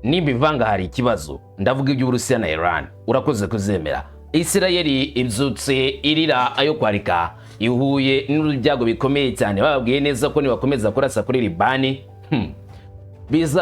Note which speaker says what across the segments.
Speaker 1: Nimbivanga hari ikibazo. Ndavuga iby'Uburusiya na Iran. Urakoze kuzemera. Isirayeli ibyutse irira ayo kwarika, ihuye n'ibyago bikomeye cyane. Bababwiye neza ko nibakomeza kurasa kuri Libani,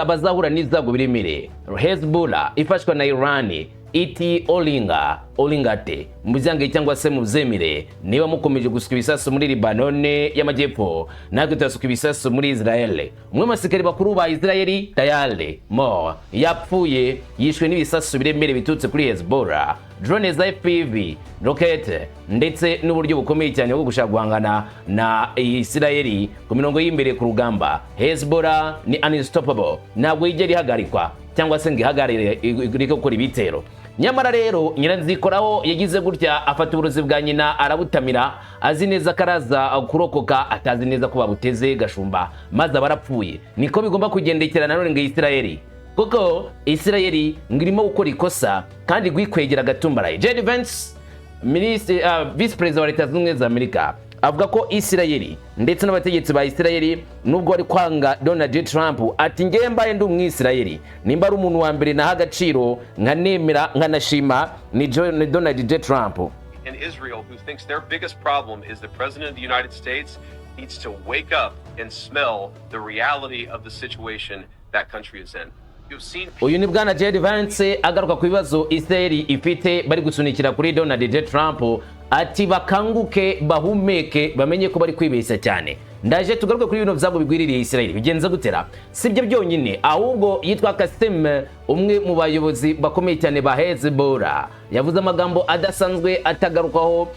Speaker 1: bazahura n'ibyago biremereye. Hezbollah ifashwa na Iran iti olinga olingate mubyange cyangwa se mubyemere, niba mukomeje gusuka ibisasu muri Libanone y'amajyepfo, natwe turasuka ibisasu muri Israel. Umwe mu basirikare bakuru ba Israel, Tayale Mor, yapfuye yishwe n'ibisasu biremereye biturutse kuri Hezbollah, drone za FPV, rocket, ndetse n'uburyo bukomeye cyane bwo gushaka guhangana na Israel ku mirongo y'imbere ku rugamba. Hezbollah ni unstoppable, ntabwo yigera ihagarikwa cyangwa se ngo ihagarare ireke gukora ibitero. Nyamara rero Nyiranzikoraho yagize gutya afata uburozi bwa nyina arabutamira, azi neza ko araza kurokoka, atazi neza ko babuteze gashumba, maze aba arapfuye. Niko bigomba kugendekera nanone ngo Isirayeli, kuko Isirayeli ngo irimo gukora ikosa kandi rwikwegera agatumbaraye. JD Vance, minisitiri, visi perezida wa Leta Zunze Ubumwe za Amerika, avuga ko Isirayeli ndetse n'abategetsi ba Isirayeli, nubwo bari kwanga Donald Trump, ati ngewe mbaye ndi Umwisirayeli, nimba ari umuntu wa mbere naha agaciro, nkanemera, nkanashima, ni Donald J Trump.
Speaker 2: In Israel who thinks their biggest problem is the President of the United States needs to wake up and smell the reality of the situation that country is in. You've seen
Speaker 1: Uyu ni bwana JD Vance agaruka ku bibazo Isirayeli ifite bari gusunikira kuri Donald J Trump, ati bakanguke, bahumeke, bamenye ko bari kwibeshya cyane. Ndaje tugaruke kuri bino byago bigwiririye Isirayeli bigenze gutera. Si ibyo byonyine, ahubwo yitwa Kasim, umwe mu bayobozi bakomeye cyane ba Hezbollah, yavuze amagambo adasanzwe atagarukwaho,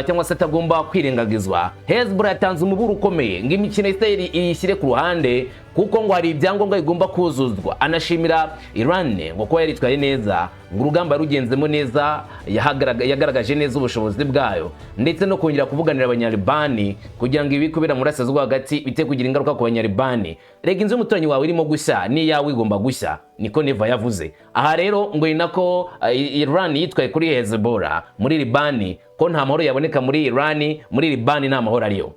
Speaker 1: cyangwa se atagomba kwirengagizwa. Hezbollah yatanze umuburo ukomeye ngo imikino Isirayeli iyishyire ku ruhande, kuko ngo hari ibyangombwa bigomba kuzuzwa. Anashimira Iran ngo kuba yaritwaye neza, ngo urugamba rugenzemo neza, yagaragaje neza ubushobozi bwayo, ndetse no kongera kuvuganira Abanyalibani kugira ngo ibi kubera mu burasirazuba hagati bite kugira ingaruka ku Banyalibani. Rega inzu y'umuturanyi wawe irimo gushya, n'iyawe igomba gushya, niko Neva yavuze. Aha rero ngo ni nako Iran yitwaye kuri Hezbollah muri Libani, ko nta mahoro yaboneka muri Iran, muri Libani nta mahoro ariyo.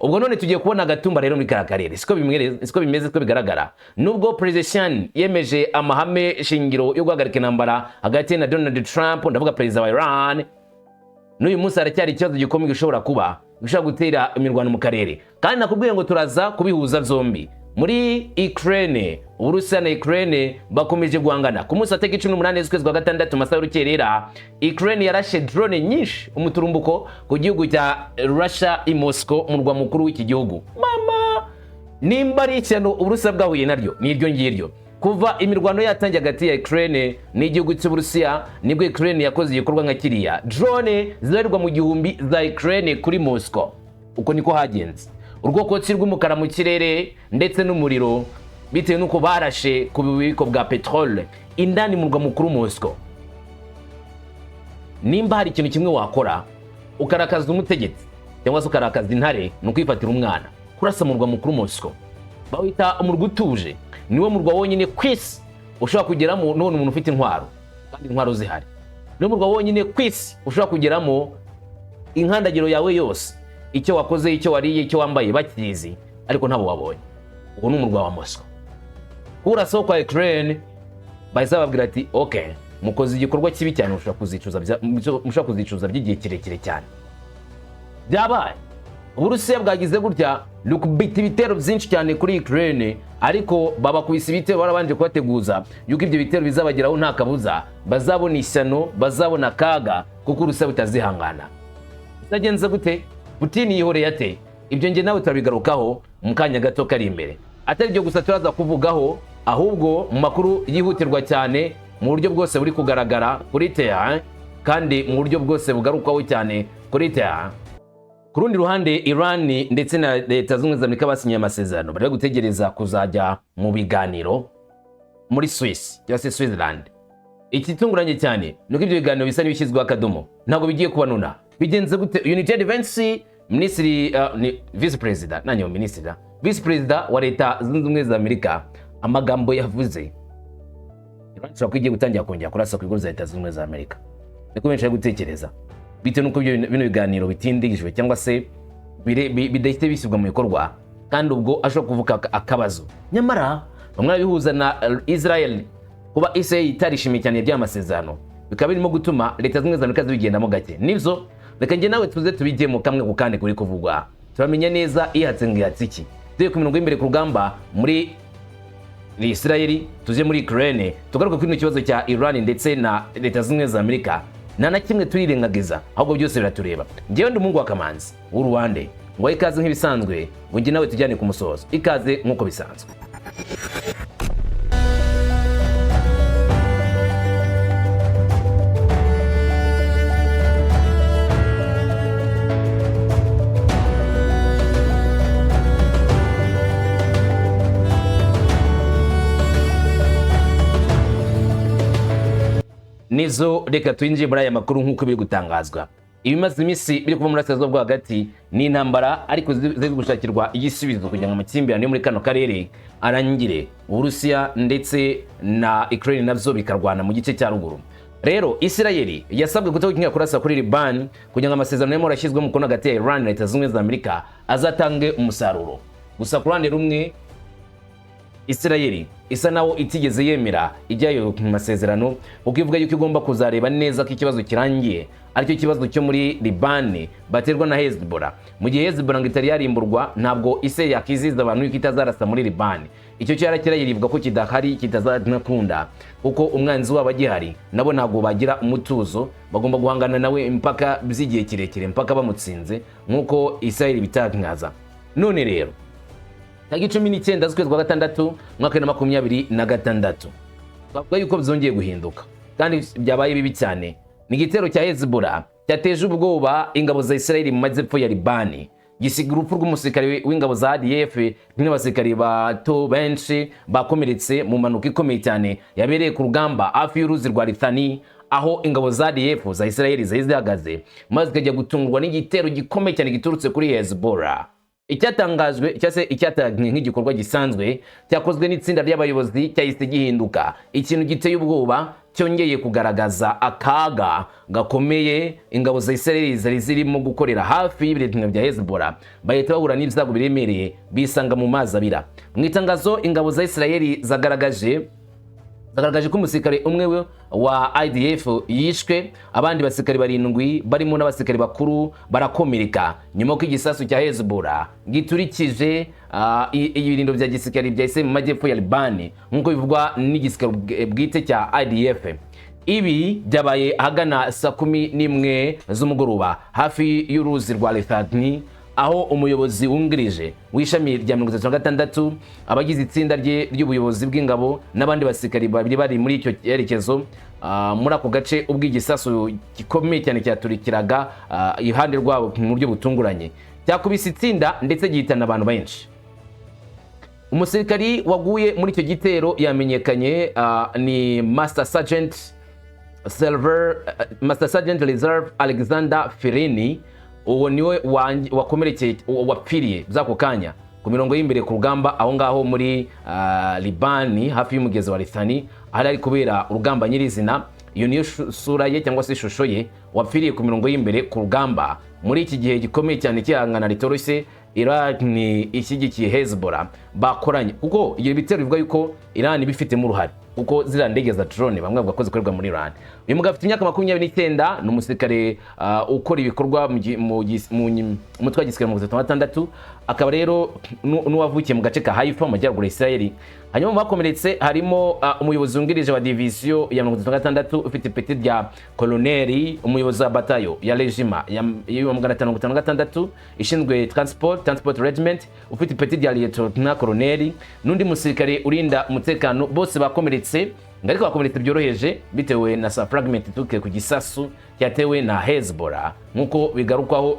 Speaker 1: Ubwo none tugiye kubona agatumba rero muri kariya karere. Siko bimeze, siko bigaragara. Nubwo Perezida yemeje amahame shingiro yo guhagarika intambara hagati ye na Donald Trump, ndavuga perezida wa Iran, n'uyu munsi haracyari ikibazo gikomeye gishobora kuba gishobora gutera imirwano mu karere. Kandi nakubwiye ngo turaza kubihuza byombi. Muri Ukraine, Uburusiya na Ukraine bakomeje guhangana. Ku munsi wa tariki 18 z'ukwezi kwa gatandatu, masaha y'urukerera, Ukraine yarashe drone nyinshi umuturumbuko ku gihugu cya Russia, i Moscow, umurwa mukuru w'iki gihugu. Mama, nimba ari ishyano Uburusiya bwahuye naryo, ni iryo ngiryo. Kuva imirwano yatangiye hagati ya Ukraine n'igihugu cy'Uburusiya, nibwo Ukraine yakoze igikorwa nka kiriya, drone zibarirwa mu gihumbi za Ukraine kuri Moscow. Uko niko hagenze, urwokotsi rw'umukara mu kirere ndetse n'umuriro, bitewe n'uko barashe ku bubiko bwa peteroli indani mu murwa mukuru Moscow. Nimba hari ikintu kimwe wakora ukarakaza umutegetsi cyangwa se ukarakaza intare, ni ukwifatira umwana. Kurasa mu murwa mukuru Moscow, bawita umurwa utuje, niwo murwa wonyine ku isi ushobora kugeramo nubona umuntu ufite intwaro kandi intwaro zihari. Niwo murwa wonyine ku isi ushobora kugeramo inkandagiro yawe yose, icyo wakoze, icyo wariye, icyo wambaye bakizi, ariko ntabwo wabonye. Uwo ni umurwa wa Moscow. Kurasaho kwa Ukraine, bahise bababwira ati ok, mukoze igikorwa kibi cyane, mushobora kuzicuza by'igihe kirekire cyane. Byabaye, Uburusiya bwagize gutya rukubita ibitero byinshi cyane kuri Ukraine, ariko babakubise ibitero barabanje kubateguza yuko ibyo bitero bizabageraho nta kabuza, bazabona ishyano, bazabona akaga, kuko Uburusiya butazihangana. Bizagenze gute? Putin yihoreye ate? Ibyo njye nawe turabigarukaho mu kanya gato kari imbere. Atari ibyo gusa turaza kuvugaho, ahubwo mu makuru yihutirwa cyane mu buryo bwose buri kugaragara kuri terrain, kandi mu buryo bwose bugarukwaho cyane kuri terrain. Ku rundi ruhande, Iran ndetse na Leta Zunze Ubumwe za Amerika basinye amasezerano, bari gutegereza kuzajya mu biganiro muri Swiss cyangwa se Switzerland. Ikitunguranye cyane ni uko ibyo biganiro bisa n'ibishyizweho akadomo, ntabwo bigiye kuba. Bigenze gute? Uyu ni JD Vance, minisitiri, ni vice perezida, nanjye minisitiri, vice perezida wa Leta Zunze Ubumwe za Amerika. Amagambo yavuze, Iran ishobora kuba igiye gutangira kongera kurasa ku bigo bya Leta Zunze Ubumwe za Amerika, niko benshi bari gutekereza, bitewe n'uko bino biganiro bitindijwe cyangwa se bidahita bishyirwa mu bikorwa, kandi ubwo ashobora kuvuka akabazo. Nyamara Bamwe barabihuza na Israel, kuba Israel itarishimiye cyane iby'aya masezerano, bikaba birimo gutuma Leta Zunze Ubumwe za Amerika zibigendamo gake. Nibyo, reka njye nawe tuze tubijyemo kamwe ku kandi kuri kuvugwa, turamenya neza ihatse ngo ihatse iki. Tuye ku mirongo y'imbere ku rugamba muri Israel, tuje muri Ukraine, tugaruka kuri kino kibazo cya Iran ndetse na Leta Zunze Ubumwe za Amerika. Nta na kimwe turirengagiza, ahubwo byose biratureba. Njyewe ndi umuhungu wa Kamanzi w'Uruwande, ngo ikaze nk'ibisanzwe, ngo njye nawe tujyane ku musozo. Ikaze nk'uko bisanzwe. Nizo, reka twinjiye muri aya makuru nk'uko biri gutangazwa. Ibimaze iminsi biri kuva muri Burasirazuba bwo Hagati ni intambara, ariko ziri gushakirwa igisubizo kugira ngo amakimbirane yo muri kano karere arangire. Uburusiya ndetse na Ukraine nabyo bikarwana mu gice cya ruguru. Rero Israel yasabwe kutagukinga kurasa kuri Liban kugira ngo amasezerano yarimo arashyizwe umukono hagati ya Iran na Leta Zunze Ubumwe za Amerika azatange umusaruro. Gusa ku ruhande rumwe, Israel isa naho itigeze yemera ijyayo mu masezerano, kuko ivuga yuko igomba kuzareba neza ko ikibazo kirangiye, aricyo kibazo cyo muri Libani baterwa na Hezbollah. Mu gihe Hezbollah ngo itari yarimburwa, ntabwo Israel yakiziza abantu yuko itazarasa muri Libani. Icyo cyarakira ivuga ko kidahari, kitazanakunda, kuko umwanzi wabo agihari nabo ntabwo bagira umutuzo, bagomba guhangana nawe impaka by'igihe kirekire, mpaka bamutsinze, nk'uko Israel bitangaza. None rero tariki 19 z'ukwezi kwa gatandatu umwaka wa 2026, twavuga yuko byongeye guhinduka kandi byabaye bibi cyane. Ni igitero cya Hezbollah cyateje ubwoba ingabo za Israel mu majyepfo ya Libani, gisiga urupfu rw'umusirikare w'ingabo za ADF n'abasirikare bato benshi bakomeretse mu mpanuka ikomeye cyane yabereye ku rugamba hafi y'uruzi rwa Litani, aho ingabo za ADF za Israel zari zihagaze, maze zikajya gutungurwa n'igitero gikomeye cyane giturutse kuri Hezbollah. Icyatangajwe cyangwa se icyatangajwe nk'igikorwa gisanzwe cyakozwe n'itsinda ry'abayobozi cyahise gihinduka ikintu giteye ubwoba, cyongeye kugaragaza akaga gakomeye ingabo za Israel zari zirimo gukorera hafi y'ibirindiro bya Hezbollah, bahita bahura n'ibyago biremereye, bisanga mu mazi abira. Mu itangazo, ingabo za Israel zagaragaje ko umusirikare umwe wa IDF yishwe, abandi basirikare barindwi barimo n'abasirikare bakuru barakomereka, nyuma y'uko igisasu cya Hezbollah giturikije ibirindo bya gisirikare bya Israel mu majyepfo ya Libani, nk'uko bivugwa n'igisirikare bwite cya IDF. Ibi byabaye ahagana saa 11 z'umugoroba hafi y'uruzi rwa Litani, aho umuyobozi wungirije w'ishami rya 36, abagize itsinda rye ry'ubuyobozi bw'ingabo n'abandi basirikari babiri bari muri icyo cyerekezo, muri ako gace, ubwo igisasu gikomeye cyane cyaturikiraga iruhande rwabo mu buryo butunguranye, cyakubise itsinda ndetse gihitana abantu benshi. Umusirikari waguye muri icyo gitero yamenyekanye, ni Master Sergeant Reserve Alexander Ferini. Uwo niwe wakomerekeye, wapfiriye by'ako kanya ku mirongo y'imbere ku rugamba aho ngaho muri Libani, hafi y'umugezi wa Litani, ahari ari kubera urugamba nyirizina. Iyo niyo sura ye cyangwa se ishusho ye, wapfiriye ku mirongo y'imbere ku rugamba muri iki gihe gikomeye cyane cy'ihangana ritoroshye Iran ishyigikiye Hezbollah bakoranye, kuko ibyo bitero bivuga yuko Iran ibifitemo uruhare, kuko ziriya ndege za drone bamwe bavuga ko zikorerwa muri Iran. Uyu mugabo afite imyaka 29, ni umusirikare ukora ibikorwa mu mutwe wa gisirikare 36, akaba rero n'uwavukiye mu gace ka Haifa mu majyaruguru ya Israel. Hanyuma mu bakomeretse harimo umuyobozi wungirije wa diviziyo ya 36 ufite ipeti rya koloneli, umuyobozi wa batayo ya régiment ya 556 ishinzwe transport regiment ufite ipeti rya lieutenant colonel, n'undi musirikare urinda umutekano. Bose bakomeretse, ngo ariko bakomeretse byoroheje bitewe na sa fragment ituruke ku gisasu cyatewe na Hezbollah, nk'uko bigarukwaho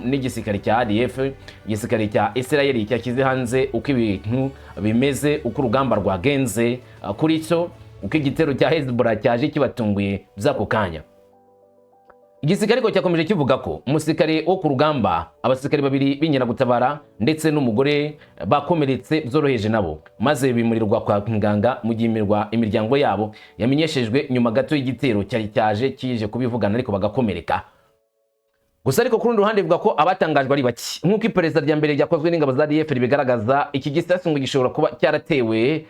Speaker 1: n'igisirikare cya IDF. Igisirikare cya Israel cyashyize hanze uko ibintu bimeze, uko urugamba rwagenze, kuri cyo uko igitero cya Hezbollah cyaje kibatunguye by'ako kanya. Igisirikare ariko cyakomeje kivuga ko umusirikare wo ku rugamba, abasirikare babiri b'inkeragutabara ndetse n'umugore bakomeretse byoroheje nabo, maze bimurirwa kwa muganga, mu gihe imiryango yabo yamenyeshejwe nyuma gato y'igitero cyari cyaje kije kubivugana, ariko bagakomereka. Gusa ariko ku rundi ruhande bivuga ko abatangajwe ari bake, nk'uko iperereza rya mbere ryakozwe n'ingabo za IDF ribigaragaza. Iki gisasu ngo gishobora kuba cyaratewe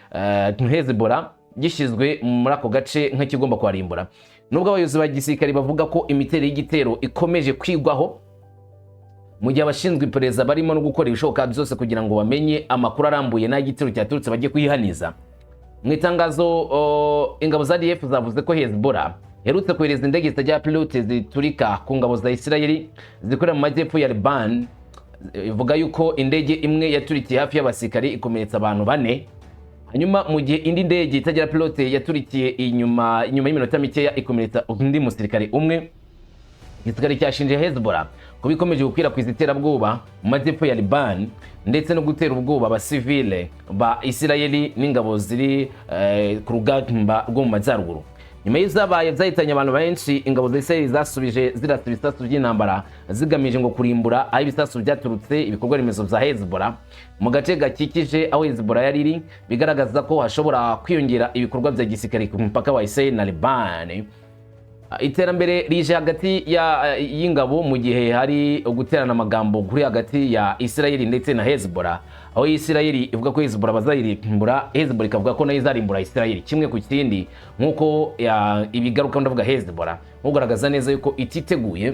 Speaker 1: Hezbollah, gishyizwe muri ako gace nk'ikigomba kuharimbura, nubwo abayobozi ba gisirikare bavuga ko imiterere y'igitero ikomeje kwigwaho, mu gihe abashinzwe iperereza barimo no gukora ibishoboka byose kugira ngo bamenye amakuru arambuye n'aho igitero cyaturutse, bajye kuyihaniza. Mu itangazo, ingabo za IDF zavuze ko Hezbollah iherutse kohereza indege zitagira pilote ziturika ku ngabo za Isirayeli zikorera mu majyepfo ya Liban. Ivuga yuko indege imwe yaturikiye hafi y'abasirikari, ikomeretsa abantu bane, hanyuma mu gihe indi ndege itagira pilote yaturikiye inyuma y'iminota mikeya, ikomeretsa undi musirikare umwe. Igisirikare cyashinje Hezbollah kuba ikomeje gukwirakwiza iterabwoba mu majyepfo ya Liban, ndetse no gutera ubwoba abasivile ba Isirayeli n'ingabo ziri ku rugamba rwo mu majyaruguru. Nyuma y'izabaye byahitanye abantu benshi, ingabo za Isirayeli zasubije zirasa ibisasu by'intambara zigamije ngo kurimbura aho ibisasu byaturutse, ibikorwa remezo bya Hezbollah mu gace gakikije aho Hezbollah yari iri, bigaragaza ko hashobora kwiyongera ibikorwa bya gisirikare ku mupaka wa Isirayeli na Liban. Iterambere rije hagati y'ingabo mu gihe hari guterana amagambo kuri hagati ya Isirayeli ndetse na Hezbollah, aho Isirayeli ivuga ko Hezbollah bazayirimbura, Hezbollah ikavuga ko nayo izarimbura Isirayeli, kimwe ku kindi, nk'uko ibigaruka. Ndavuga Hezbollah nkugaragaza neza yuko ititeguye,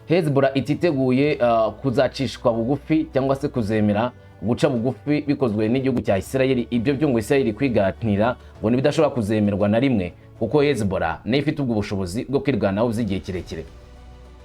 Speaker 1: Hezbollah ititeguye kuzacishwa bugufi cyangwa se kuzemera guca bugufi bikozwe n'igihugu cya Isirayeli. Ibyo byo ngo Isirayeli kwiganira ngo ntibidashobora kuzemerwa na rimwe, kuko Hezbollah nayo ifite ubwo bushobozi bwo kwirwanaho by'igihe kirekire.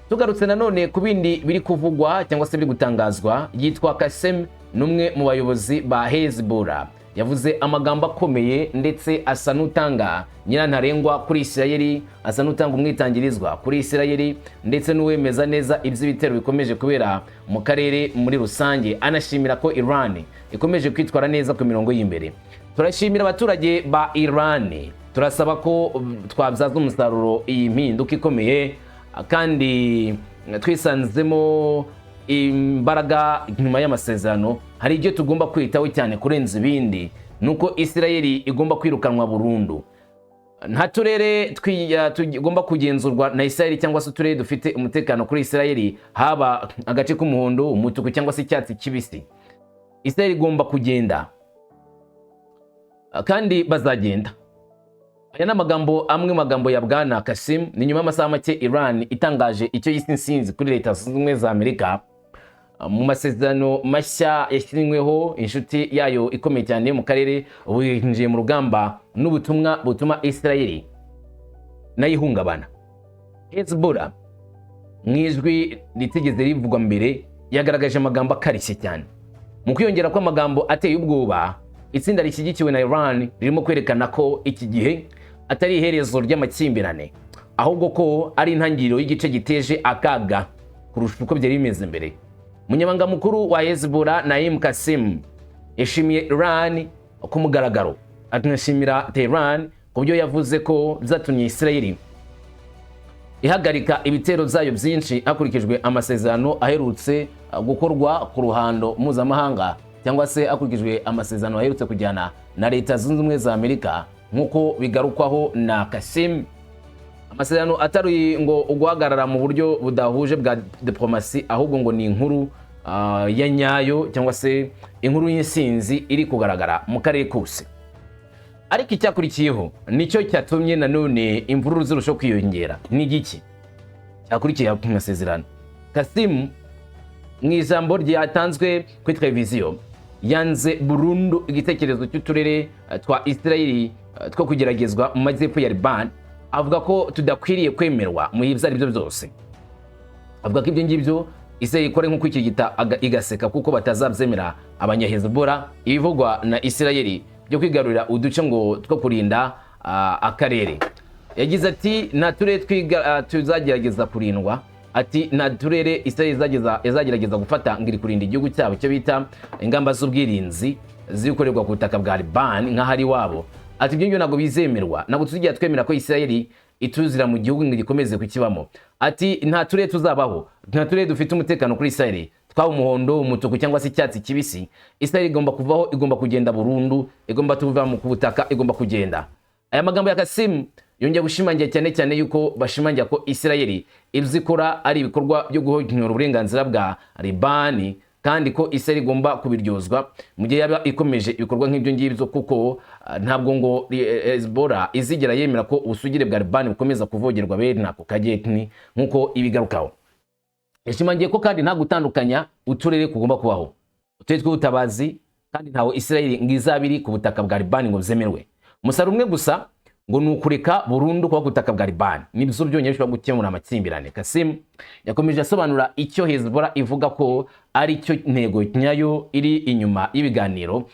Speaker 1: Tugarutse nanone ku bindi biri kuvugwa cyangwa se biri gutangazwa, yitwa Kasem, ni umwe mu bayobozi ba Hezbollah, yavuze amagambo akomeye ndetse asa n'utanga nyirantarengwa kuri Isirayeli, asa n'utanga umwitangirizwa kuri Isirayeli, ndetse n'uwemeza neza iby'ibitero bikomeje kubera mu karere muri rusange, anashimira ko Iran ikomeje kwitwara neza ku mirongo y'imbere. "Turashimira abaturage ba Iran, turasaba ko twabyaza umusaruro iyi mpinduka ikomeye kandi twisanzemo imbaraga nyuma y'amasezerano. Hari ibyo tugomba kwitaho cyane kurenza ibindi, nuko Isirayeli igomba kwirukanwa burundu. Nta turere tugomba kugenzurwa na Isirayeli cyangwa se uturere dufite umutekano kuri Isirayeli, haba agace k'umuhondo, umutuku cyangwa se icyatsi kibisi. Isirayeli igomba kugenda kandi bazagenda." Aya ni amagambo amwe mu magambo ya Bwana Kasim. Ni nyuma y'amasaha make Iran itangaje icyo yise insinzi kuri Leta Zunze Ubumwe za Amerika mu masezerano mashya yashyiriweho inshuti yayo ikomeye cyane mu karere, ubu yinjiye mu rugamba n'ubutumwa butuma Israel nayo ihungabana. Hezbollah, mu ijwi ritigeze rivugwa mbere, yagaragaje amagambo akarishye cyane. Mu kwiyongera kw'amagambo ateye ubwoba, itsinda rishyigikiwe na Iran ririmo kwerekana ko iki gihe atari iherezo ry'amakimbirane, ahubwo ko ari intangiriro y'igice giteje akaga kurusha uko byari bimeze mbere. Umunyamabanga mukuru wa Hezbollah, Naim Kasim, yashimiye Iran ku mugaragaro, akanashimira Tehran ku byo yavuze ko byatumye Israel ihagarika ibitero byayo byinshi hakurikijwe amasezerano aherutse gukorwa ku ruhando mpuzamahanga, cyangwa se hakurikijwe amasezerano aherutse kujyana na Leta Zunze Ubumwe za Amerika, nk'uko bigarukwaho na Kasim. Amasezerano atari ngo uguhagarara mu buryo budahuje bwa diplomasi, ahubwo ngo ni inkuru ya nyayo cyangwa se inkuru y'insinzi iri kugaragara mu karere kose. Ariko icyakurikiyeho nicyo cyatumye nanone imvururu zirushaho kwiyongera. Ni igiki cyakurikiye ku masezerano? Kasimu, mu ijambo ryatanzwe kuri televiziyo, yanze burundu igitekerezo cy'uturere twa Isirayeli two kugeragezwa mu majyepfo ya Liban, avuga ko tudakwiriye kwemerwa mu ibyo ari byo byose. Avuga ko ibyo ngibyo Isirayeli ikora nk'uko ikigita igaseka, kuko batazabyemera Abanyahezbollah. Ibivugwa na Isirayeli byo kwigarurira uduce ngo two kurinda akarere, yagize ati: "Nta turere tuzagerageza kurindwa." Ati: "Nta turere Isirayeli izagerageza gufata ngo iri kurinda igihugu cyabo, icyo bita ingamba z'ubwirinzi ziri gukorerwa ku butaka bwa Liban nk'aho ari iwabo." Ati: "Ibyo ngibyo ntabwo bizemerwa, ntabwo tuzigera twemera ko Isirayeli ituzira mu gihugu ngo gikomeze kukibamo." Ati: "Nta turere tuzabaho, nta turere dufite umutekano kuri Isirayeli, twaba umuhondo, umutuku cyangwa se icyatsi kibisi. Isirayeli igomba kuvaho, igomba kugenda burundu, igomba tuva mu ku butaka, igomba kugenda." Aya magambo ya Kasimu Yongeye gushimangira cyane cyane yuko bashimangira ko Isirayeli ibyo ikora ari ibikorwa byo guhonyora uburenganzira bwa Libani, kandi ko Isirayeli igomba kubiryozwa mu gihe yaba ikomeje ibikorwa nk'ibyo ngibyo, kuko ntabwo ngo Hezbollah izigera yemera ko ubusugire bwa Libani bukomeza kuvogerwa bene ako kageni, nk'uko ibigarukaho. Yashimangiye ko kandi nta gutandukanya uturere kugomba kubaho, uturere tw'ubutabazi, kandi ntawe Isirayeli ngo izaba iri ku butaka bwa Libani ngo byemerwe. Umusaruro umwe gusa ngo ni ukureka burundu kuba ku butaka bwa Libani, nibyo byonyine bishobora gukemura amakimbirane. Kasim yakomeje asobanura icyo Hezbollah ivuga ko ari cyo ntego nyayo iri inyuma y'ibiganiro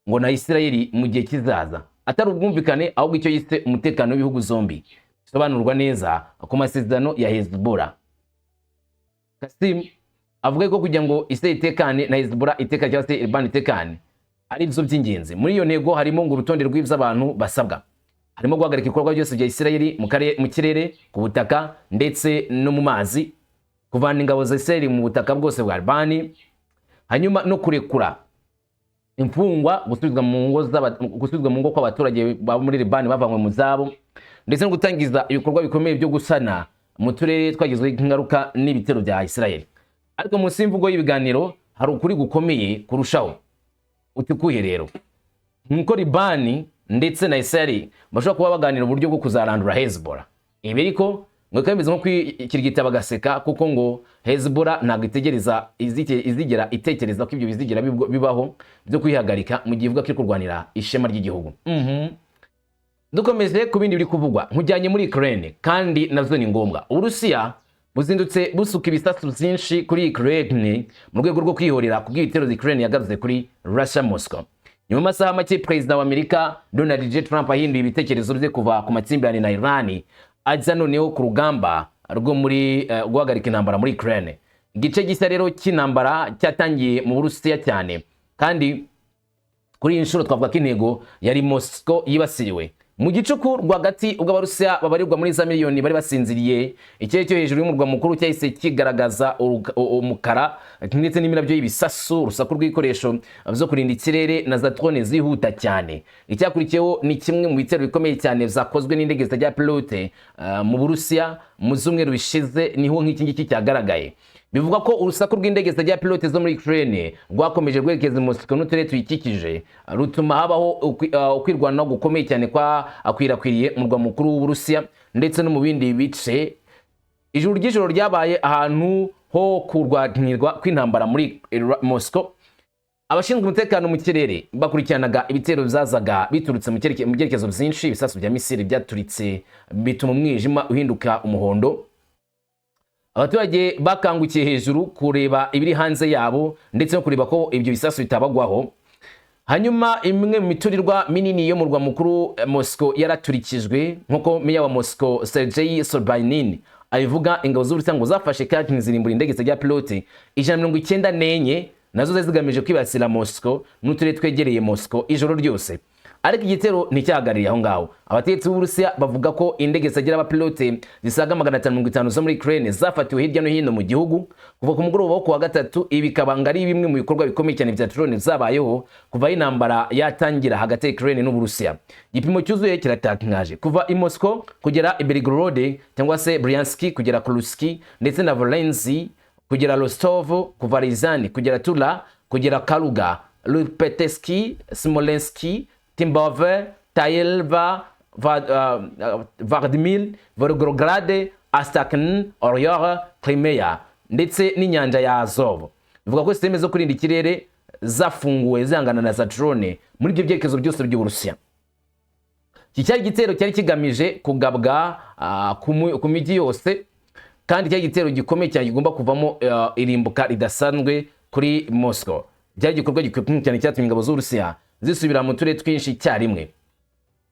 Speaker 1: ngo na Isirayeli mu gihe kizaza, atari ubwumvikane, ahubwo icyo yise umutekano w'ibihugu zombi bisobanurwa neza ku masezerano ya Hezbollah. Kasim avuga ko kugira ngo Isirayeli itekane na Hezbollah itekane cyangwa se Libani itekane ari byo by'ingenzi. Muri iyo ntego harimo ngo urutonde rw'ibyo abantu basabwa, harimo guhagarika ibikorwa byose bya Isirayeli mu kirere, ku butaka ndetse no mu mazi, kuvana ingabo za Isirayeli mu butaka bwose bwa Libani, hanyuma no kurekura imfungwa, gusubizwa mu ngo kw'abaturage baba muri Libani bavanywe mu zabo, ndetse no gutangiza ibikorwa bikomeye byo gusana mu turere twagizweho ingaruka n'ibitero bya Isirayeli. Ariko munsi y'imvugo y'ibiganiro hari ukuri gukomeye kurushaho. Uti kuhe rero? Nkuko Libani ndetse na Isirayeli bashobora kuba baganira uburyo bwo kuzarandura Hezbollah. Ibi ariko ngo bikaba bimeze nko kwikirigita bagaseka, kuko ngo Hezbollah ntabwo itegereza izigera itekereza ko ibyo bizigera bibaho byo kwihagarika, mu gihe ivuga ko iri kurwanira ishema ry'igihugu. Dukomeje ku bindi biri kuvugwa, nkujyanye muri Ukraine, kandi nazo ni ngombwa. Uburusiya buzindutse busuka ibisasu byinshi kuri Ukraine mu rwego rwo kwihorera ku bw'ibitero Ukraine yagaruze kuri Russia Moscow. Nyuma y'amasaha make Perezida wa Amerika Donald J Trump ahinduye ibitekerezo bye kuva ku makimbirane na Iran ajya noneho ku rugamba rwo muri guhagarika intambara muri Ukraine. Igice gishya rero cy'intambara cyatangiye mu Burusiya cyane, kandi kuri iyi nshuro twavuga ko intego yari Moscow yibasiriwe. Mu gicuku rwagati, ubwo Abarusiya babarirwa muri za miliyoni bari basinziriye, ikirere cyo hejuru y'umurwa mukuru cyahise kigaragaza umukara ndetse n'imirabyo y'ibisasu, urusaku rw'ibikoresho byo kurinda ikirere na za drone zihuta cyane. Icyakurikiyeho ni kimwe mu bitero bikomeye cyane byakozwe n'indege zitagira pilote mu Burusiya mu z'umweru bishize, niho nk'iki ngiki cyagaragaye. Bivugwa ko urusaku rw'indege zitagira pilote zo muri Ukraine rwakomeje rwerekeza Moscow n'uturere tuyikikije, rutuma habaho ukwirwanaho gukomeye cyane kwakwirakwiriye mu murwa mukuru w'Uburusiya ndetse no mu bindi bice. Ijuru ry'ijoro ryabaye ahantu ho kurwanirwa kw'intambara muri Moscow. Abashinzwe umutekano mu kirere bakurikiranaga ibitero byazaga biturutse mu byerekezo byinshi. Ibisasu bya misile byaturitse bituma umwijima uhinduka umuhondo. Abaturage bakangukiye hejuru kureba ibiri hanze yabo ndetse no kureba ko ibyo bisasu bitabagwaho. Hanyuma imwe mu miturirwa minini yo mu murwa mukuru Moscow yaraturikijwe, nk'uko meya wa Moscow Sergei Sobyanin abivuga. Ingabo z'Uburusiya ngo zafashe kandi zirimbura indege zitagira pilote 194, nazo zari zigamije kwibasira Moscow n'uturere twegereye Moscow ijoro ryose. Ariko igitero nticyahagarariye aho ngaho. Abategetsi b'Uburusiya bavuga ko indege zitagira abapilote zisaga 550 zo muri Ukraine zafatiwe hirya no hino mu gihugu kuva ku mugoroba wo kuwa gatatu. Ibi bikaba ngo ari bimwe mu bikorwa bikomeye cyane bya drone zabayeho kuva aho intambara yatangira hagati ya Ukraine n'Uburusiya. Igipimo cyuzuye kiratangaje: kuva i Moscow kugera i Belgorod cyangwa se Bryansk, kugera Kursk ndetse na Voronezh, kugera Rostov, kuva Ryazan kugera Tula, kugera Kaluga, Lipetsk, Smolensk, Tambov, Tver, Vladimir, Volgograd, Astrakhan, Oryol, Crimea ndetse n'inyanja ya Azov. Bivuga ko système zo kurinda ikirere zafunguwe zihangana na za drone muri ibyo byerekezo byose by'Uburusiya. Iki cyari igitero cyari kigamije kugabwa ku mijyi yose, kandi cyari igitero gikomeye cyane kigomba kuvamo irimbuka ridasanzwe kuri Moscow. Byari igikorwa gikomeye cyane cyatumye ingabo z'Uburusiya zisubira mu turere twinshi icyarimwe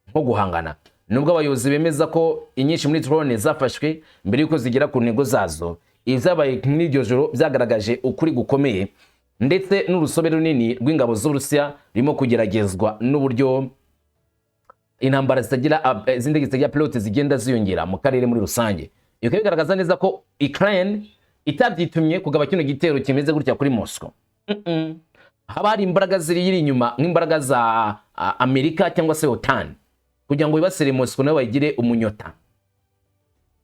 Speaker 1: nko guhangana. Nubwo abayobozi bemeza ko inyinshi muri drone zafashwe mbere y'uko zigera ku ntego zazo, ibyabaye muri iryo joro byagaragaje ukuri gukomeye ndetse n'urusobe runini rw'ingabo z'Uburusiya rurimo kugeragezwa, n'uburyo intambara zitagira z'indege zitagira pilote zigenda ziyongera mu karere muri rusange. Bikaba bigaragaza neza ko Ukraine itabyitumye kugaba kino gitero kimeze gutya kuri Moscow. Haba hari imbaraga ziri inyuma, nk'imbaraga za Amerika cyangwa se OTAN. kugira ngo bibasire Moscow, nayo bayigire umunyota.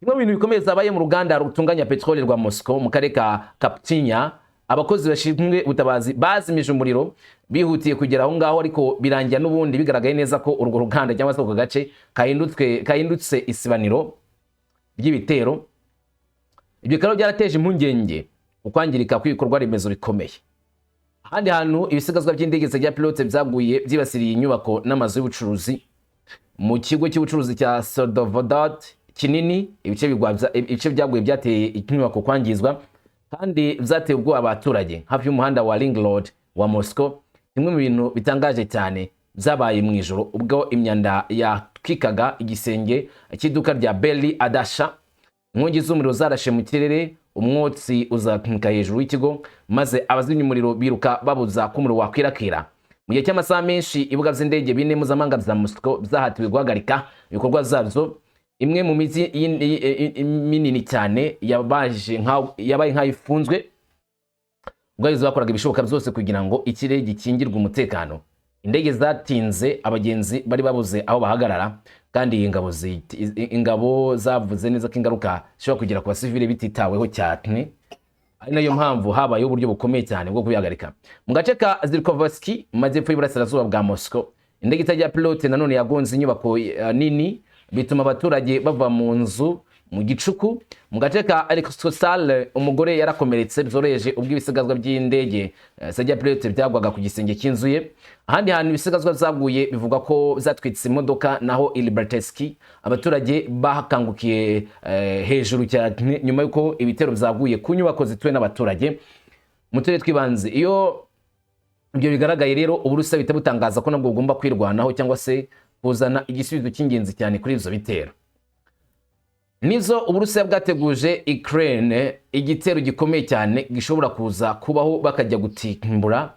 Speaker 1: Kimwe mu bintu bikomeye zabaye mu ruganda rutunganya peteroli rwa Moscow mu karere ka Kaptinya, abakozi bashinzwe ubutabazi bazimije umuriro bihutiye kugera aho ngaho, ariko birangira n'ubundi bigaragaye neza ko urwo ruganda cyangwa se ako gace kahindutse isibaniro ry'ibitero. Ibyo bikaba byarateje impungenge ukwangirika kw'ibikorwa remezo bikomeye. Ahandi hantu ibisigazwa by'indege zitagira pilote byaguye byibasiriye inyubako n'amazu y'ubucuruzi mu kigo cy'ubucuruzi cya Sadovodad kinini. Ibice byaguye byateye inyubako kwangizwa kandi byateye ubwoba abaturage hafi y'umuhanda wa Ring Road wa Moscow. Kimwe mu bintu bitangaje cyane byabaye mu ijoro ubwo imyanda yatwikaga igisenge cy'iduka rya Beli Adasha. Inkongi z'umuriro zarashe mu kirere, umwotsi uzamuka hejuru y'ikigo, maze abazimya umuriro biruka babuza ko umuriro wakwirakwira. Mu gihe cy'amasaha menshi, ibibuga by'indege bine mpuzamahanga bya Moscow byahatiwe guhagarika ibikorwa zabyo. Imwe mu mijyi minini cyane yabaye nk'aho ifunzwe ubwo abayobozi bakoraga ibishoboka byose kugira ngo ikirere gikingirwe umutekano. Indege zatinze, abagenzi bari babuze aho bahagarara, kandi iyi ingabo zavuze neza ko ingaruka zishobora kugera ku basivile bititaweho cyane, ari nayo mpamvu habayeho uburyo bukomeye cyane bwo kubihagarika. Mu gace ka Zilkovoski mu majyepfo y'uburasirazuba bwa Moscow, indege itagira pilote nanone yagonze inyubako nini, bituma abaturage bava mu nzu mu gicuku. Mu gace ka Alexosal, umugore yarakomeretse byoroheje ubwo ibisigazwa by'indege zitagira pilote byagwaga ku gisenge cy'inzu ye. Ahandi hantu ibisigazwa byaguye bivugwa ko zatwitse imodoka naho i Liberteski, abaturage bakangukiye hejuru cyane nyuma y'uko ibitero byaguye ku nyubako zituwe n'abaturage mu turere tw'ibanze. Iyo ibyo bigaragaye rero, Uburusiya buhita butangaza ko nabwo bugomba kwirwanaho cyangwa se kuzana igisubizo cy'ingenzi cyane kuri ibyo bitero. Nizo Uburusiya bwateguje Ukraine igitero gikomeye cyane gishobora kuza kubaho, bakajya gutimbura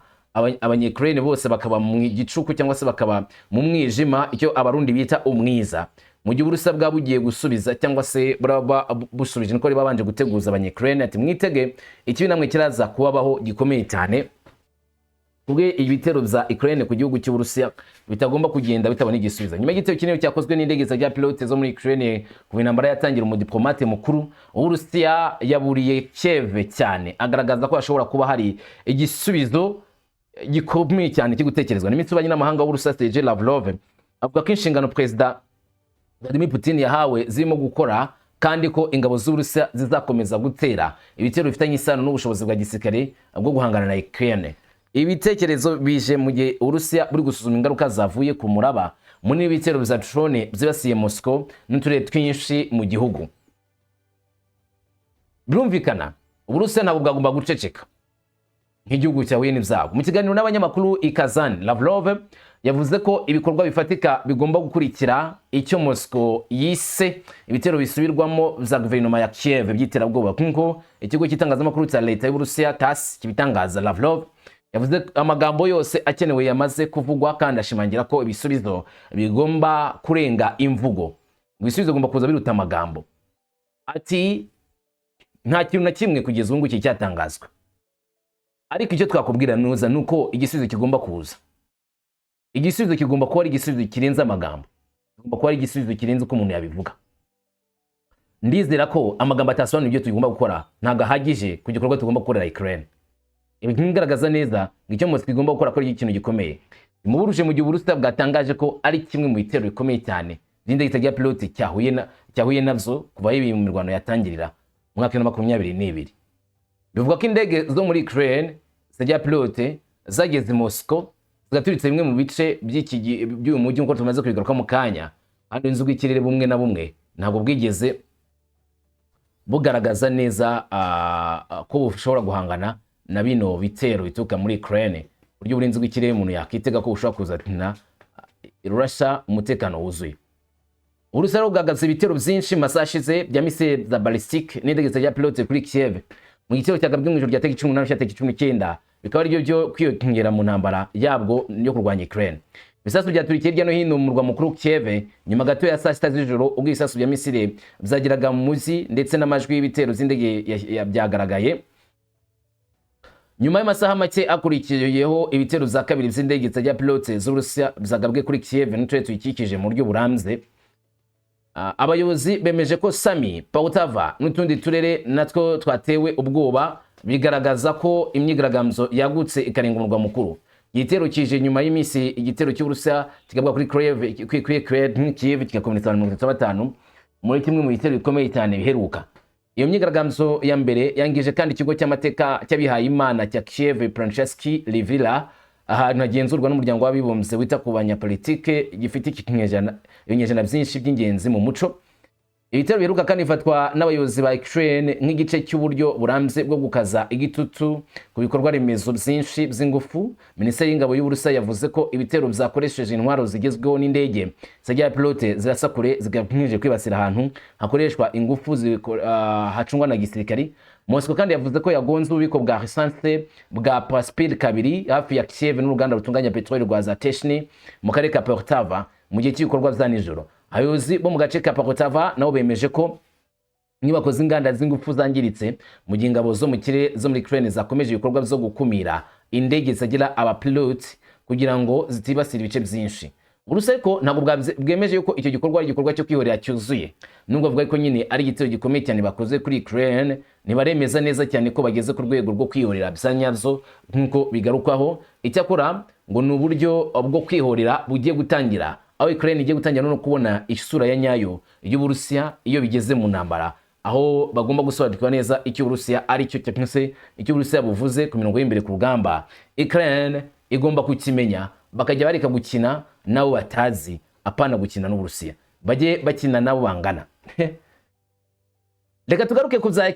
Speaker 1: Abanya-Ukraine bose, bakaba mu gicuku cyangwa se bakaba mu mwijima, icyo Abarundi bita umwiza. Mu gihe Uburusiya bwaba bugiye gusubiza cyangwa se buraba busubije, niko babanje guteguza Abanya-Ukraine ati: "Mwitege ikibi namwe kiraza kubabaho gikomeye cyane", kubwe ibitero bya Ukraine ku gihugu cy'Uburusiya bitagomba kugenda bitabona igisubizo. Nyuma y'igitero kinini cyakozwe n'indege za pilote zo muri Ukraine kuva intambara yatangira, umudiplomate mukuru w'Uburusiya yaburiye Kiev cyane, agaragaza ko hashobora kuba hari igisubizo gikomeye cyane cyo gutekerezwa. Minisitiri w'ububanyi n'amahanga w'Uburusiya, Sergei Lavrov, avuga ko inshingano Perezida Vladimir Putin yahawe zirimo gukora, kandi ko ingabo z'Uburusiya zizakomeza gutera ibitero bifitanye isano n'ubushobozi bwa gisirikare bwo guhangana na Ukraine. Ibitekerezo bije mu gihe Uburusiya buri gusuzuma ingaruka zavuye ku muraba munini w'ibitero bya drone byibasiye Moscow n'uturere twinshi mu gihugu. Birumvikana, Uburusiya ntabwo bwagomba guceceka nk'igihugu cyahuye n'ibyago. Mu kiganiro n'abanyamakuru i Kazan, Lavrov yavuze ko ibikorwa bifatika bigomba gukurikira icyo Moscow yise ibitero bisubirwamo bya guverinoma ya Kiev by'iterabwoba, nk'uko ikigo cy'itangazamakuru cya leta y'Uburusiya TASS kibitangaza. Lavrov yavuze amagambo yose akenewe yamaze kuvugwa, kandi ashimangira ko ibisubizo bigomba kurenga imvugo, ibisubizo bigomba kuza biruta amagambo. Ati: "Nta kintu na kimwe kugeza ubu ngubu cyatangazwa, ariko icyo twakubwira nuza ni uko igisubizo kigomba kuza. Igisubizo kigomba kuba ari igisubizo kirenze amagambo, kigomba kuba ari igisubizo kirenze uko umuntu yabivuga. Ndizera ko amagambo atasobanura ibyo tugomba gukora, ntabwo ahagije ku gikorwa tugomba gukorera Ukraine." Ibi ntibigaragaza neza ngo icyo Moscow igomba gukora ko ari ikintu gikomeye bimuburuje, mu gihe Uburusiya bwatangaje ko ari kimwe mu bitero bikomeye cyane by'indege itagira pilote cyahuye navyo kuva aho iyi mirwano yatangirira mu mwaka wa 2022. Bivugwa ko indege zo muri Ukraine zitagira pilote zageze i Moscow, zigaturitse bimwe mu bice by'uyu mujyi, nk'uko tumaze kubigaruka mu kanya. Kandi inzu bw'ikirere bumwe na bumwe ntabwo bwigeze bugaragaza neza ko bushobora guhangana na bino bitero bituruka muri Ukraine, buryo uburinzi bw'ikirere umuntu yakitega ko bushobora kuzana rurasha umutekano wuzuye. Uburusiya rero bwagabye ibitero byinshi mu masaha ashize bya misile za ballistique n'indege zitagira pilote kuri Kiev, mu gitero cyagabwe mu ijoro rya tariki 18 cya tariki 19, bikaba aribyo byo kwiyongera mu ntambara yabwo yo kurwanya Ukraine. Ibisasu byaturikiye hirya no hino mu murwa mukuru Kiev nyuma gato ya saa 6 z'ijoro, ubwo ibisasu bya misile byageraga mu mujyi ndetse n'amajwi y'ibitero z'indege byagaragaye. Nyuma y'amasaha make akurikiyeho ibitero za kabiri by'indege zitagira pilote z'Uburusiya byagabwe kuri Kiev n'uturere tuyikikije mu buryo burambye, abayobozi bemeje ko Sami, Poltava n'utundi turere natwo twatewe ubwoba, bigaragaza ko imyigaragambyo yagutse ikarenga umurwa mukuru. Igitero kije nyuma y'iminsi igitero cy'Uburusiya kigabwa kuri Kiev, kuri Kiev, kigakomeretsa abantu 35 muri kimwe mu bitero bikomeye cyane biheruka. Iyo myigaragambyo ya mbere yangije kandi ikigo cy'amateka cy'abihaye Imana cya Kiev Pechersk Lavra, ahantu hagenzurwa n'Umuryango w'Abibumbye wita ku banyapolitike, gifite ibinyejana byinshi by'ingenzi mu muco. Ibitero biheruka kandi bifatwa n'abayobozi ba Ukraine nk'igice cy'uburyo burambye bwo gukaza igitutu ku bikorwa remezo byinshi by'ingufu. Minisiteri y'Ingabo y'Uburusiya yavuze ko ibitero byakoresheje intwaro zigezweho n'indege zitagira pilote zirasa kure, zigamije kwibasira ahantu hakoreshwa ingufu hacungwa na gisirikari. Moscow kandi yavuze ko yagonze ububiko bwa essence bwa Paspil kabiri hafi ya Kiev n'uruganda rutunganya peteroli rwa Zatechny mu karere ka Poltava mu gihe cy'ibikorwa vya nijoro. Abayobozi bo mu gace ka Poltava nabo bemeje ko inyubako z'inganda z'ingufu zangiritse, mu gihe ingabo zo mu kirere zo muri Ukraine zakomeje ibikorwa byo gukumira indege zitagira abapilote kugira ngo zitibasira ibice byinshi. Uburusiya ariko ntabwo bwemeje yuko icyo gikorwa ari igikorwa cyo kwihorera cyuzuye, nubwo bavuga ko nyine ari igitero gikomeye cyane bakoze kuri Ukraine. Ntibaremeza neza cyane ko bageze ku rwego rwo kwihorera bya nyabyo nk'uko bigarukwaho. Icyakora ngo ni uburyo bwo kwihorera bugiye gutangira, aho Ukraine igiye gutangira no kubona isura ya nyayo y'Uburusiya iyo bigeze mu ntambara, aho bagomba gusobanukirwa neza icyo Uburusiya ari cyo, cyangwa se icyo Uburusiya buvuze ku mirongo y'imbere ku rugamba. Ukraine igomba kukimenya, bakajya bareka gukina nabo batazi, apana gukina n'Uburusiya, bajye bakina nabo bangana. Reka tugaruke ku bya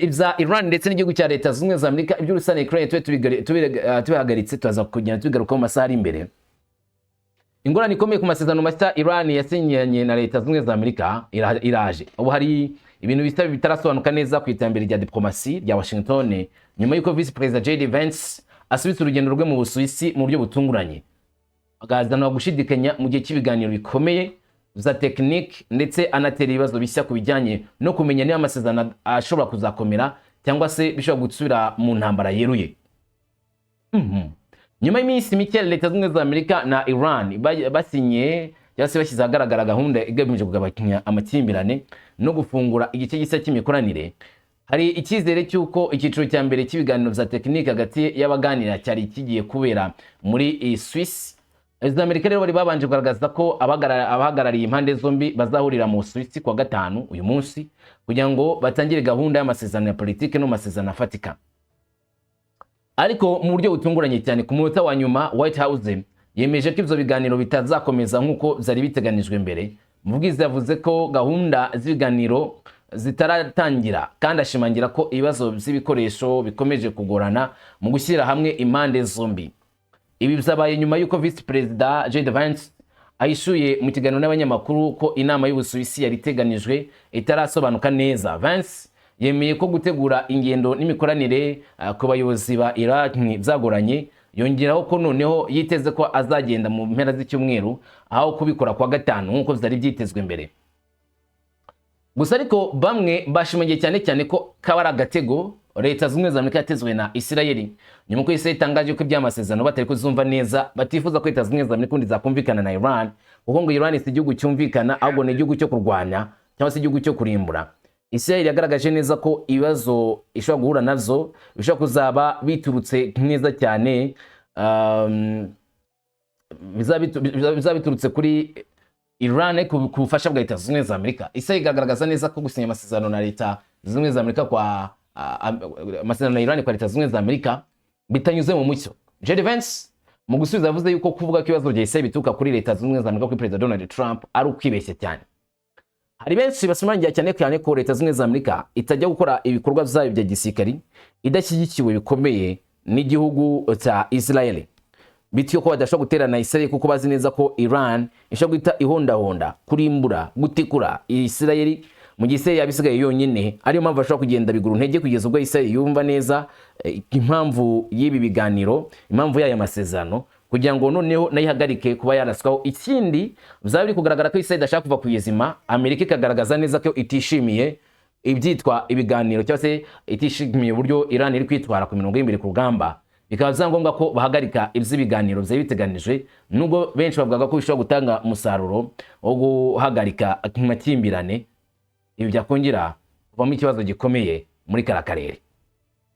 Speaker 1: ibya Iran ndetse n'igihugu cya Leta Zunze Ubumwe za Amerika. Iby'Uburusiya na Ukraine tube tubihagaritse, turaza kugenda tubigarukaho mu masaha ari imbere. Ingorane ikomeye ku masezerano mashya Iran yasinyanye na Leta Zunze Ubumwe za Amerika iraje. Ubu hari ibintu bisa bitarasobanuka neza ku iterambere rya diplomasi rya Washington, nyuma y'uko Visi Perezida JD Vance asubitse urugendo rwe mu Busuwisi mu buryo butunguranye, akazanwa gushidikanya mu gihe cy'ibiganiro bikomeye za tekinike, ndetse anatera ibibazo bishya ku bijyanye no kumenya niba amasezerano ashobora kuzakomera cyangwa se bishobora gusubira mu ntambara yeruye. Nyuma y'iminsi mike Leta Zunze Ubumwe za Amerika na Iran basinye cyangwa se bashyize ahagaragara gahunda igamije kugabanya amakimbirane no gufungura igice gishya cy'imikoranire, hari icyizere cy'uko icyiciro cya mbere cy'ibiganiro bya tekinike hagati y'abaganira cyari kigiye kubera muri Swiss. Perezida wa Amerika rero bari babanje kugaragaza ko abahagarariye impande zombi bazahurira mu Suwisi kuwa gatanu, uyu munsi, kugira ngo batangire gahunda y'amasezerano ya politiki no masezerano afatika. Ariko mu buryo butunguranye cyane, ku munota wa nyuma, White House yemeje ko ibyo biganiro bitazakomeza nk'uko byari biteganijwe mbere. Umuvugizi yavuze ko gahunda z'ibiganiro zitaratangira, kandi ashimangira ko ibibazo by'ibikoresho bikomeje kugorana mu gushyira hamwe impande zombi. Ibi byabaye nyuma y'uko Visi Perezida JD Vance ahishuye mu kiganiro n'abanyamakuru ko inama y'Ubusuwisi yari iteganijwe itarasobanuka neza. Vance yemeye ko gutegura ingendo n'imikoranire ku bayobozi ba Iran byagoranye, yongeraho ko noneho yiteze ko azagenda mu mpera z'icyumweru aho kubikora kwa gatanu nk'uko byari byitezwe mbere. Gusa ariko bamwe bashimangiye cyane cyane ko kaba ari agatego Leta Zunze Ubumwe za Amerika yatezwe na Isirayeli, nyuma ko Isirayeli itangaje ko iby'amasezerano batari kuzumva neza, batifuza ko Leta Zunze Ubumwe za Amerika ubundi zakumvikana na Iran, kuko ngo Iran si igihugu cyumvikana, ahubwo ni igihugu cyo kurwanya cyangwa se igihugu cyo kurimbura. Isirayeli yagaragaje neza ko ibibazo ishobora guhura navyo bishobora kuzaba biturutse neza cyane bizaba biturutse kuri Iran ku bufasha bwa Leta Zunze Ubumwe za Amerika. Israel ikagaragaza neza ko gusinya amasezerano na Leta Zunze Ubumwe za Amerika kwa amasezerano na Iran kwa Leta Zunze Ubumwe za Amerika bitanyuze mu mucyo. JD Vance mu gusubiza yavuze yuko kuvuga ko ibibazo bya Israel bituruka kuri Leta Zunze Ubumwe za Amerika, kuri Perezida Donald Trump, ari ukwibeshya cyane. Hari benshi bashimangira cyane cyane ko Leta Zunze Ubumwe za Amerika itajya gukora ibikorwa byayo bya gisirikari idashyigikiwe bikomeye n'igihugu cya Israel, bityo ko badashobora guterana Israel, kuko bazi neza ko Iran ishobora guhita ihondahonda, kurimbura, gutikura Israel mu gihe Israel yaba isigaye yonyine. Ariyo mpamvu bashobora kugenda bigura intege kugeza ubwo Israel yumva neza impamvu y'ibi biganiro, impamvu y'aya masezerano, kugira ngo noneho nayo ihagarike kuba yaraswaho. Ikindi, bizaba biri kugaragara ko Israel idashaka kuva ku izima, Amerika ikagaragaza neza ko itishimiye. ibyitwa ibiganiro cyangwa se itishimiye uburyo Iran iri kwitwara ku mirongo y'imbere ku rugamba, bikaba bya ngombwa ko bahagarika iby'ibiganiro byari biteganijwe, nubwo benshi bavugaga ko bishobora gutanga umusaruro wo guhagarika amakimbirane. Ibi byakongera kuvamo ikibazo gikomeye muri kara karere.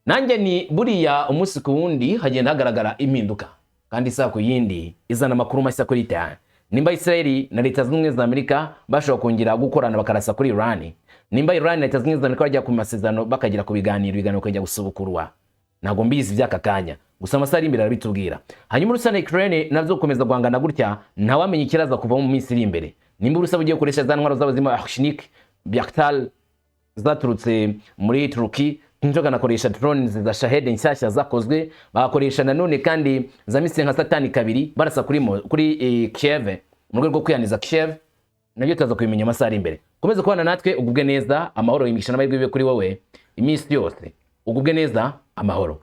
Speaker 1: Nanjye ni buriya umunsi ku wundi hagenda hagaragara impinduka, kandi isaha ku yindi izana amakuru mashya kuri terrain. Nimba Israeli na Leta Zunze Ubumwe za Amerika bashobora kongera gukorana bakarasa kuri Iran, nimba Iran na Leta Zunze Ubumwe za Amerika bajya ku masezerano, bakagera ku biganiro, ibiganiro bikajya gusubukurwa, ntabwo mbizi by'aka kanya, gusa amasaha ari imbere arabitubwira. Hanyuma Urusiya na Ukraine nabyo gukomeza guhangana gutya, ntawamenya ikiraza kuvamo mu minsi iri imbere. Nimba Uburusiya bugiye gukoresha za ntwaro zabo zirimo Oreshnik, Bayraktar zaturutse muri Turuki, bakanakoresha drones za Shahed nshyashya zakozwe, bagakoresha nanone kandi za missile nka Satani kabiri barasa kuri Kiev mu rwego rwo kwihaniza Kiev, nabyo tuza kubimenya amasaha ari imbere. Komeza kubana natwe, ugubwe neza, amahoro, imigisha n'amahirwe bibe kuri wowe iminsi yose. Ugubwe neza, amahoro.